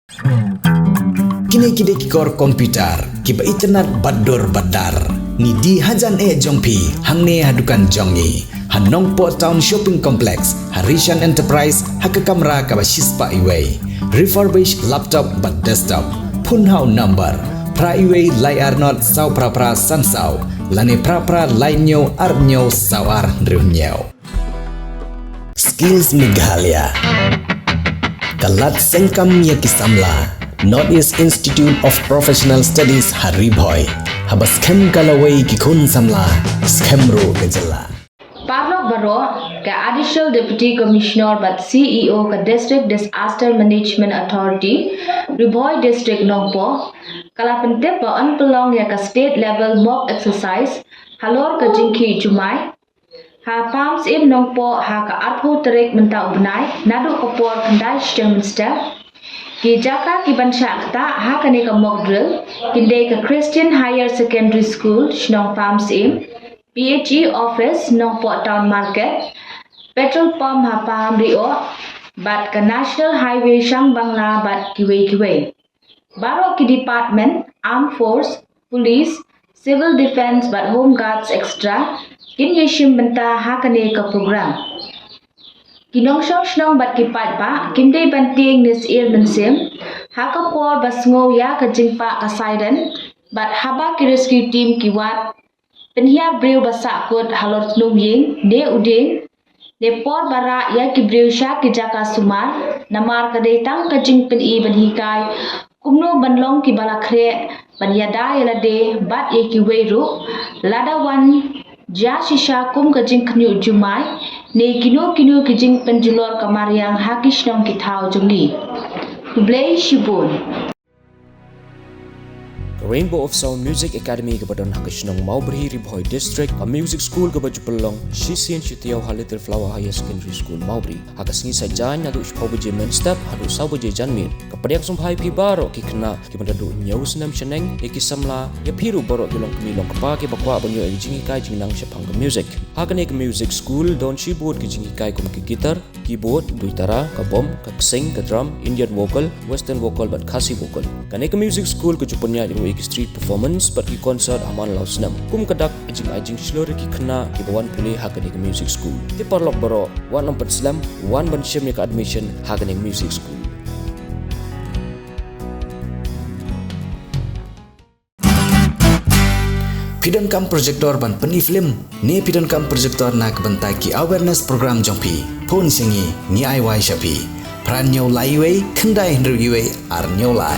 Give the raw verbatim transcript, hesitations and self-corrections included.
Kine ki dei ki kor computer kiba itynnad bad dur bad dar. Ngi die hajan eh jong phi hangne ha dukan jong ngi ha Nongpoh Town Shopping Complex, ha Rishan Enterprise, ha ka kamra kaba shispah iwei. Refurbished laptop bad desktop. Phone ha u number phra iwei lai ar not saw phra phra san saw lane phra phra lai hynñiew ar hynñiew saw ar hynriew hynñiew. Skills Meghalaya ka lad seng kam ïa ki samla. North East Institute of Professional Studies ha Ri Bhoi, haba skhem ka lawei ki khun samla, skhem ruh ka jylla. Parlok baroh, ka Additional Deputy Commissioner bad C E O ka District Disaster Management Authority, Ri Bhoi District Nongpoh, ka la pyntip ba yn pynlong ïa ka State Level Mock Exercise halor ka jingkhih jumai ha Pamsyiem Nongpoh ha ka arphew tarik mynta u bnai, naduh ka por khyndai shiteng mynstep. Ki jaka ki ban shah ktah ha kane ka mock drill kin dei ka Christian Higher Secondary School shnong Pamsyiem, P H E Office Nongpoh Town Market, petrol pump ha Pamrioh, bad ka National Highway Shangbangla bad kiwei kiwei. Baroh ki department, Armed Force, Police, Civil Defence bad Home Guards, et cetera kin ïashim bynta ha kane ka program. Ki nongshong shnong bad ki paidbah kim dei ban tieng ne syier mynsiem ha ka por ba sngew ïa ka jingpah ka siren bad haba ki rescue team ki wad pynhiar briew ba sahkut halor tnum ïing ne u dieng ne por ba rah ïa ki briew sha ki jaka sumar, namar ka dei tang ka jingpyni ban hikai kumno ban long kiba la khreh, ban ïada ïa lade bad ïa kiwei ruh lada wan jia shisha kum ka jingkhynñiuh jumai ne kino kino ki jingpynjulor ka mariang ha ki shnong ki thaw jong ngi. Khublei shibun. Ka Rainbow of Sound Music Academy kaba don ha ka shnong Mawbri, Ri Bhoi District, ka music school kaba ju pynlong shisien shi taïew ha Little Flower Higher Secondary School, Mawbri, ha ka sngi Saitjaiñ naduh shiphew baje mynstep haduh saw baje janmiet. Ka pdiang sngewbha ïa phi baroh ki khynnah kiba naduh hynñiew snem shaneng, ïa ki samla, ïa phi ruh baroh ki longkmie longkpa kiba kwah ban ïoh ïa ka jinghikai jingnang shaphang ka music. Ha kane ka music school don shibun ki jinghikai kum ka guitar, keyboard, duitara, ka bom, ka ksing, ka drum, Indian vocal, western vocal bad Khasi vocal. Kane ka music school ka ju pynïaid ruh ïa ki street performance bad ki concert ha man la u snem. Kum ka dak ka jingai jingshlur ïa ki khynnah kiba wan pule ha kane ka music school. Te paralok baroh, wat nym pynslem, wan ban shim ïa ka admission ha kane ka music school. Phi donkam projector ban pyni film ne phi donkam projector na ka bynta ki awareness program jong phi? Phone sha ngi, ngi ai wai sha phi. Phra hynñiew lai iwei, khyndai hynriew iwei, ar hynñiew lai.